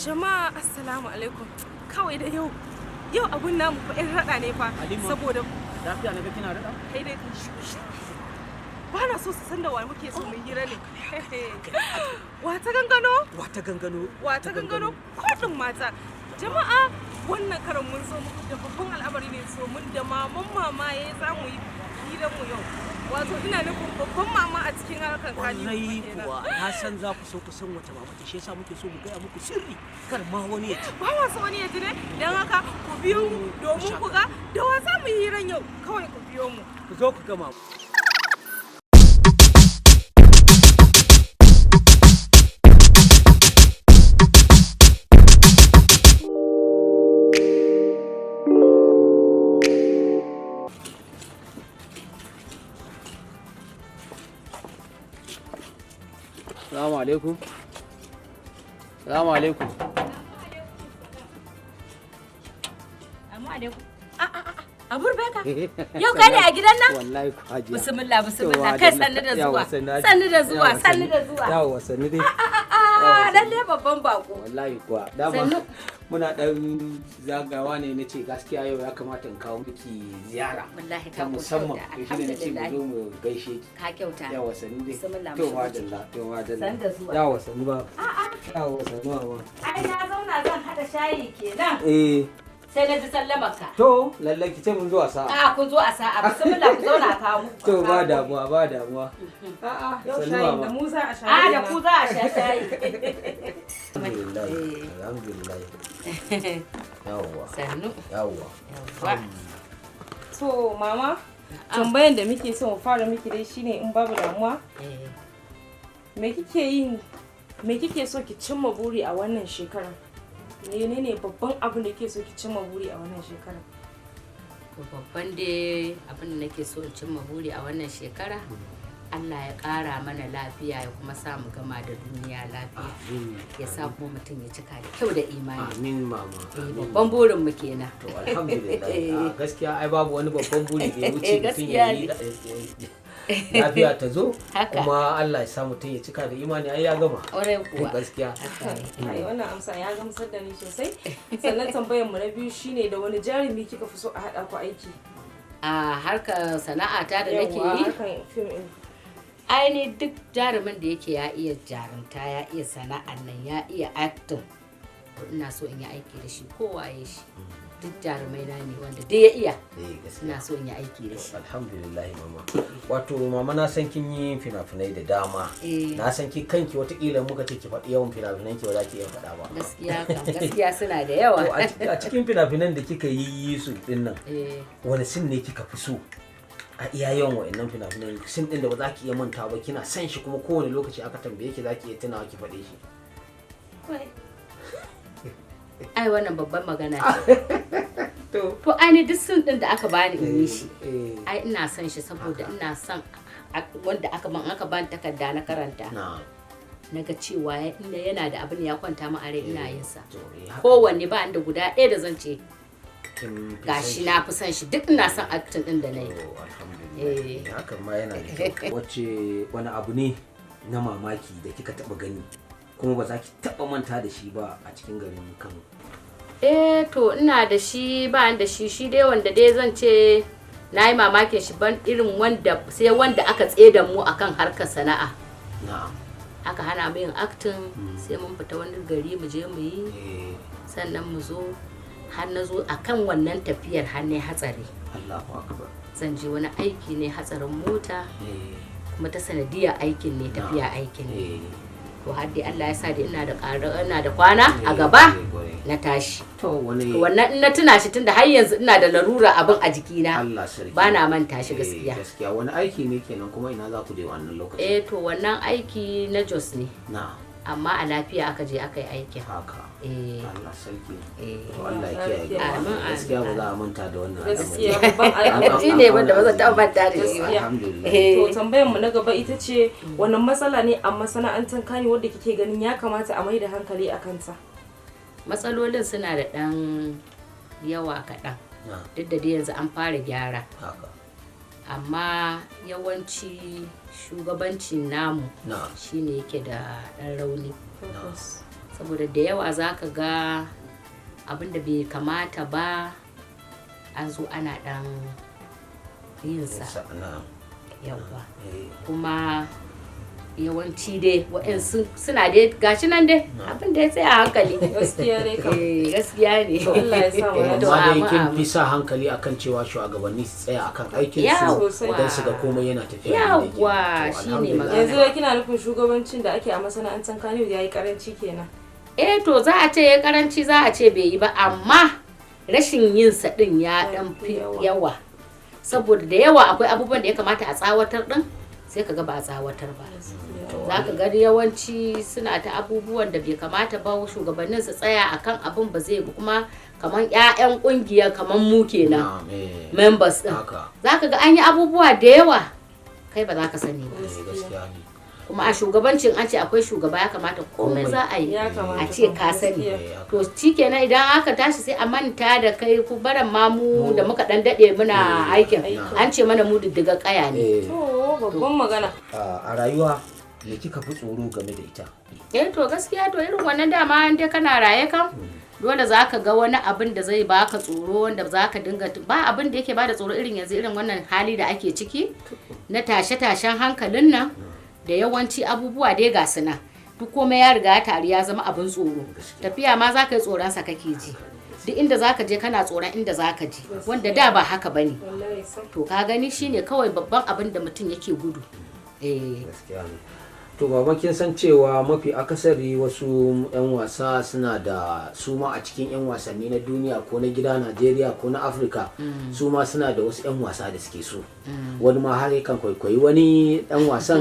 Jama'a, assalamu alaikum. Kawai da yau yau abun namu fa 'yan raɗa ne fa. Halima. Saboda Lafiya na ga kina raɗa? Kai dai kan shi ba na so su san da wa muke so mu hira ne. Wata gangano? Wata gangano. Wata gangano kodin mata. Jama'a, wannan karan mun zo muku da babban al'amari ne, so mun da maman mamaye za mu yi hirar mu yau. Wato ina nufin babban mama a cikin harkar kani. Wallahi kuwa na san za ku so ku san wata mama ce, shi yasa muke so mu gaya muku sirri kar ma wani ya ci. Ba ma so wani ya ji ne, don haka ku biyo mu domin ku ga da wa za mu yi hiran yau. Kawai ku biyo mu. Ku zo ku gama. Salamu alaikum. Salamu alaikum. Amma alaikum. Aburbeka. Yau kai ne a gidan nan? Wallahi ku hajiya. Bismillah, bismillah. Kai, sannu da zuwa. Sannu da zuwa, sannu da zuwa. Yawa, sannu dai. Ah, lalle babban bako. Wallahi kuwa. Dama Sannu. muna dan zagawa ne, nace gaskiya yau ya kamata in kawo miki ziyara. Wallahi ta ka musamman. kyauta. To shine nace mu Alhamdulillah. zo mu gaishe ki. Ka kyauta. Yawa, sannu dai. Bismillah, mu To shigo. madalla, to madalla. Sannu da zuwa. Yawa, sannu ba. Yawa, sannu ba. Ai na zauna zan hada shayi kenan. Eh, Sai na ji sallamar ka. to lallai ki ce mun zuwa sa'a. A kun zo a sa'a. Bismillah, ku zauna a kawo muku. To ba damuwa, ba damuwa. A'a, Yau sannu shayin da mama. mu za a sha A da kenan. ku za a sha shayi. Alhamdulillah. Alhamdulillah. Yawwa. Sannu. Yawwa. Yawwa. To mama, tambayan da muke so mu fara miki dai shine, in babu damuwa, Eh. me kike yi, me kike so ki cimma buri a wannan shekarar? Menene babban abin da kike so ki cimma buri a wannan shekarar? To babban dai abin da nake so in cimma buri a wannan shekara, Allah ya ƙara mana lafiya, ya kuma sa mu gama da duniya lafiya, ya sa kuma mutum ya cika da kyau da imani. Amin mama. Eh, Amin. babban burin mu kenan. To alhamdulillah. A gaskiya ai babu wani babban buri da ya wuce mutum ya yi lafiya ta zo Haka. kuma Allah ya sa mutum ya cika da imani, ai ya gama. Ƙwarai kuwa. Gaskiya. Haka ne. Ai wannan amsa ya gamsar da ni sosai. Sannan tambayar mu na biyu shine, da wani jarumi kika fi so a haɗa ku aiki? A harkar sana'ata da nake Yawwa, yi, harkan fim ɗin. ai ni duk jarumin da yake ya iya jarumta, ya iya sana'an nan, ya iya acting, to ina so in yi aiki da shi, kowaye shi. Duk jarumai na ne, wanda duk ya iya, Eh, gaskiya. ina so in yi aiki da shi. Alhamdulillah mama. Wato mama, na san kin yi fina-finai da dama. Eh. Na san ki kanki watakila muka ce ki faɗi yawan fina-finan ki ba za ki iya faɗa ba. Gaskiya kam, gaskiya suna da yawa. To a cikin fina-finan da kika yi su din nan, Eh, wani scene ne kika fi so a iya yawan wa'annan fina-finan, scene din da ba za ki iya manta ba, kina son shi, kuma kowane lokaci aka tambaye ki za ki iya tunawa ki faɗe shi? Wai. Ai wannan babban magana ce. To To ai ni duk scene din da aka bani in yi shi, eh ai ina son shi, saboda ina son wanda aka ban takarda na karanta, na na ga cewa inda yana da abin ya kwanta min a rai, ina yin sa. To eh, haka. Kowanne, ba inda guda ɗaya da zan ce Kin fi son gashi shi. na fi son shi. Duk ina son acting din da na yi. To alhamdulillah. Eh. Hakan ma yana da kyau. Wacce wani abu ne na mamaki da kika taba gani kuma ba za ki taba manta da shi ba a cikin garin Kano? Eh, to ina da shi, ba ni da shi. Shi dai wanda dai zan ce na yi mamakin shi, ban irin wanda sai wanda aka tsaye mu akan harkar sana'a, aka hana mu yin acting, sai mun fita wani gari mu je mu yi, sannan mu zo. Har na zo akan wannan tafiyar har ne hatsari. Allahu akbar. Zan je wani aiki ne, hatsarin mota, kuma ta sanadiyar aikin ne, tafiya aikin ne. To har dai Allah ya sa da ina da ƙara, ina da kwana a gaba, na tashi. To wani To wannan in na tuna shi, tunda har yanzu ina da larura abin a jikina, Allah sarki. ba na manta shi gaskiya. Gaskiya wani aiki ne kenan, kuma ina za ku je wannan lokacin? Eh, to wannan aiki na Jos ne, Na amma a lafiya aka je aka yi aikin. Haka. Eh. Allah sarki. Eh. To Allah ya kiyaye gaba. Amin, amin. Gaskiya ba za a manta da wannan Gaskiya al'amari. babban al'amari. Shi ne wanda ba zan taɓa manta da shi ba. Gaskiya. Alhamdulillah. Eh. To tambayar mu na gaba ita ce, wannan matsala ne a masana'antar kani wanda kike ganin ya kamata a mai da hankali a kanta? Matsalolin suna da ɗan yawa kaɗan, Na duk da dai yanzu an fara gyara, haka. amma yawanci shugabancin namu Na shine yake da ɗan rauni. Tabbas. Saboda da yawa za ka ga abin da bai kamata ba an zo ana dan yinsa. Yawa. Kuma yawanci dai waɗansu suna dai gashi nan dai abin da ya tsaya a hankali. Gaskiya dai kam. Eh, gaskiya ne. Allah ya sa mu To, Amma dai amin, kin amin. fi sa hankali akan cewa shugabanni su tsaya akan aikin Yawwa. su don su ga komai yana tafiya yadda yake. Yawwa, To, shine alhamdulillah. magana. Yanzu dai kina nufin shugabancin da ake a masana'antar Kannywood yayi karanci kenan? Eh, to, za a ce ya karanci, za a ce bai yi ba, amma rashin yin sa din ya dan fi yawa, saboda da yawa akwai abubuwan da ya kamata a tsawatar din, sai ka ga ba a tsawatar ba. Za ka ga yawanci suna ta abubuwan da bai kamata ba. Shugabannin su tsaya akan abin ba zai bi, kuma kamar 'ya'yan kungiya kamar mu kenan, Na'am, eh. members din, Haka. za ka ga an yi abubuwa da yawa, kai ba za ka sani ba. Eh, gaskiya ne. Kuma a shugabancin an ce akwai shugaba, ya kamata komai za a yi Ya kamata a ce ka sani. gaskiya. Eh, haka. To, shikenan, idan aka tashi sai a manta da kai. Ku baran ma mu da muka dan dade muna aikin, an ce mana mu diddiga kaya ne. Eh, To, babban magana. A rayuwa me kika fi tsoro game da ita? Eh, to, gaskiya, to, irin wannan dama in dai kana raye kam dole za ka ga wani abin da zai baka tsoro, wanda za ka dinga ba abin da yake bada tsoro irin yanzu, irin wannan hali da ake ciki na tashe-tashen hankalin nan da yawanci abubuwa dai ga su nan, duk komai ya riga ya taru ya zama abin tsoro. Tafiya ma za ka yi tsoron sa kake ji, duk inda za ka je kana tsoron inda za ka je, wanda da ba haka bane. Wallahi sam. To, ka gani, shine kawai babban abin da mutum yake gudu, eh. Gaskiya ne. To baba, kin san cewa mafi akasari wasu 'yan wasa suna da su ma a cikin 'yan wasanni na duniya ko na gida Najeriya ko na Afirka, su ma suna da wasu 'yan wasa da suke so. Wani ma har yakan kwaikwayi wani dan wasan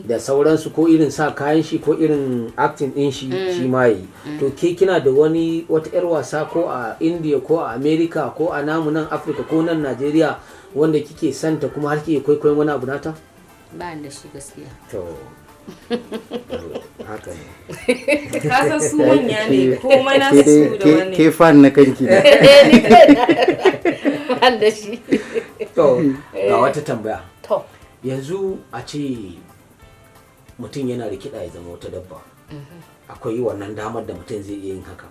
da sauransu, ko irin sa kayan shi ko irin acting din shi, shi ma yi. To, ke kina da wani wata 'yar wasa ko a India ko a America ko a namu nan Afirka ko nan Najeriya wanda kike santa kuma har kike kwaikwayon wani abu nata? Ba ni da shi gaskiya. To, haka ne. Ka san su manya ne, komai nasu Ke su da wani. Ke fan na kanki ne. Ni kaina ba ni da shi. To, ga wata tambaya. To. Yanzu a ce mutum yana rikida ya zama wata dabba, akwai wannan damar da mutum zai iya yin haka.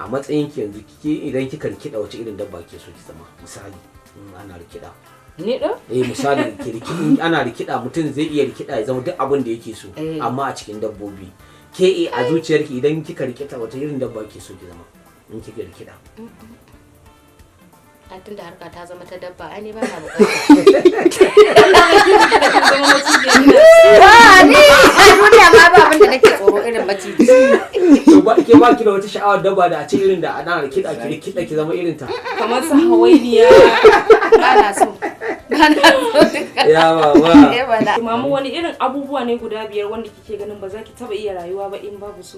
A matsayin ki yanzu, kike idan kika rikida, wace irin dabba ke so ki zama, misali in ana rikida? Ni ɗin? Eh, misali ki rikidi, ana rikida, mutum zai iya rikida ya zama duk abin da yake so, Eh. amma a cikin dabbobi, ke a zuciyarki idan kika rikita, wace irin dabba ke so ki zama in kika rikida? An tunda harka ta zama ta dabba, ai ni ba na bukata. Kin zama macijiya ina. Ba ni a duniya ma ba abin da nake tsoro irin maciji. To, ba ke ba ki da wata sha'awar dabba da a ce irin da ana rikida, ki rikida ki zama irin ta? Kamar su hawainiya. Ba na so, ba na so. Ya baba. Eh, bana. Mamu, wani irin abubuwa ne guda biyar wanda kike ganin ba za ki taba iya rayuwa ba in babu su?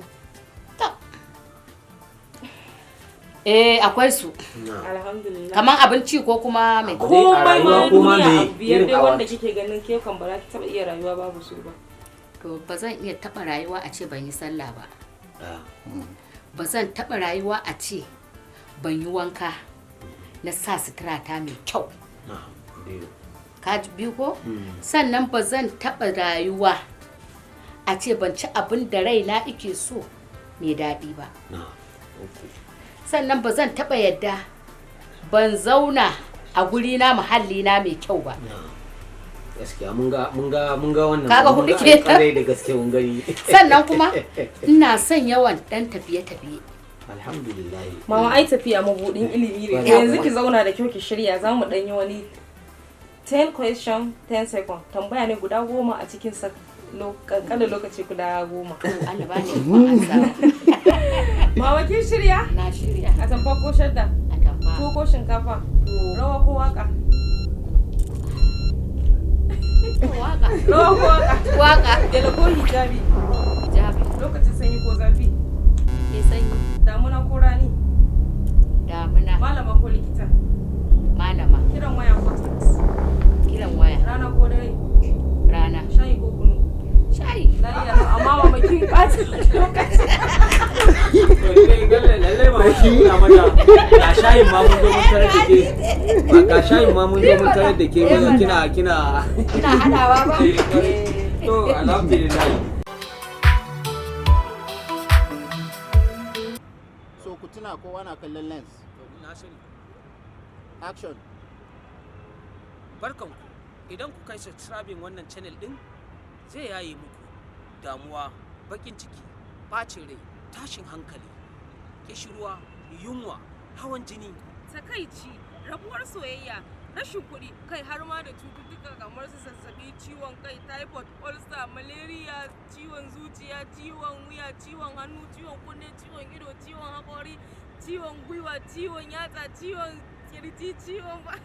Eh, akwai su. Alhamdulillah. Kamar abinci ko kuma mai? Abu dai a Komai ma rayuwa na ko ma duniya, me abu biyar irin dai wanda awa- kike ganin ke kan ba za ki taba iya rayuwa babu su ba. To, ba zan iya taba rayuwa a ce ban yi sallah ba. Ah, Ba zan taba rayuwa a ce ban yi wanka na sa sutura ta mai kyau. Na, biyu. Ka ji biyu ko? Sannan ba zan taba rayuwa a ce ban ci abin da raina ike so mai daɗi ba. Na, uku. Sannan ba zan taba yadda ban zauna a guri na, muhalli na mai kyau ba. Na, gaskiya mun ga wannan. Kaga mun hudu ga kenan. Kwarai da gaske, mun gani. Sannan kuma ina son yawan dan tafiye-tafiye. Alhamdulillah. Mama, ai tafiya mabudin ilimi ne. To, yanzu ki zauna da kyau ki shirya, za mu dan yi wani 10 question 10 second tambaya ne guda 10 a cikin kankanin lokaci guda 10. To, Allah bani ikon ansawa. Mama, kin shirya? Na shirya. Atamfa ko shadda? Atamfa. Tuwo ko shinkafa? Rawa ko waka? Waka. Rawa ko waka? Waka. Gele ko hijabi? Hijabi. Lokacin sanyi ko zafi? Ke sanyi. Damuna ko rani? Damuna. Malama ko likita? Malama. Kiran waya ko text? Kiran waya. Rana ko dare? Rana. Shayi ko kunu? Shayi. Lafiya lau, amma mama kin ɓata lokaci. Lallai mama, ki nuna mana ga shayin ma mun zo mun tarar da ke ba, ga shayin ma mun zo mun tarar da ke kina Ina hadawa ba. To, alhamdulillah. Tuna kowa na kallon lens. To, na sani. Action. Barkanku. Idan ku kai subscribing wannan channel din, zai yaye muku damuwa, bakin ciki, bacin rai, tashin hankali, kishirwa, yunwa, hawan jini, takaici, rabuwar soyayya, rashin kuɗi, kai har ma da cututtuka kamar su zazzabi, ciwon kai, typhoid, ulcer, malaria, ciwon zuciya, ciwon wuya, ciwon hannu, ciwon kunne, ciwon ido, ciwon haƙori, ciwon gwiwa, ciwon yatsa, ciwon kirji, ciwon ba